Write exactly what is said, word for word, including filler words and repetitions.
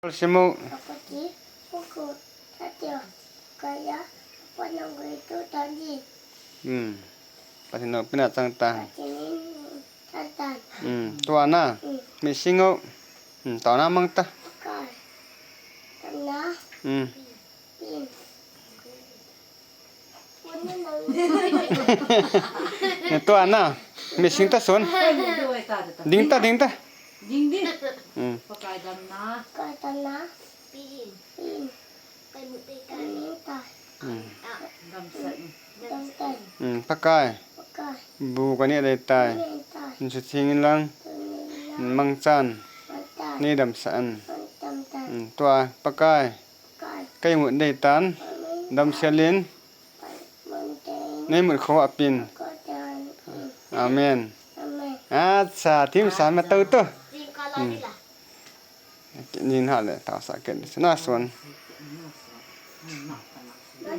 Simu. Kapati, puku, tatio, kaya, panang itu tadi. Hmm. Pathen loupina chang tan. Pathen in chang tan. Hmm. Tua na. Hmm. Missing o. Hmm. Tua na mang ta. Pakai. Tana. Hmm. Pin. Tua na. Missing ta son. Ding ta, ding ta. Ding, ding. Hmm. Pakai damna. Pakai damna. Pin. Pin. Kai mu dei tai. Kai mu dei tai. Hmm. Ah. Damsah in. Damsah in. Hmm. Pakai. Pakai. Bu kaneh dei tai. Nei tai. Sutheng in lang. Sutheng in lang. Mangchan. Mangchan. Nei damsah in. Damsah in. Hmm. Tua, Pakai. Kai mu dei tan, damsel in, nei mut kho a pin. Amen. Acha, thim sa ma tau tu. Hmm. Nin ha le, tau sa ken, na son.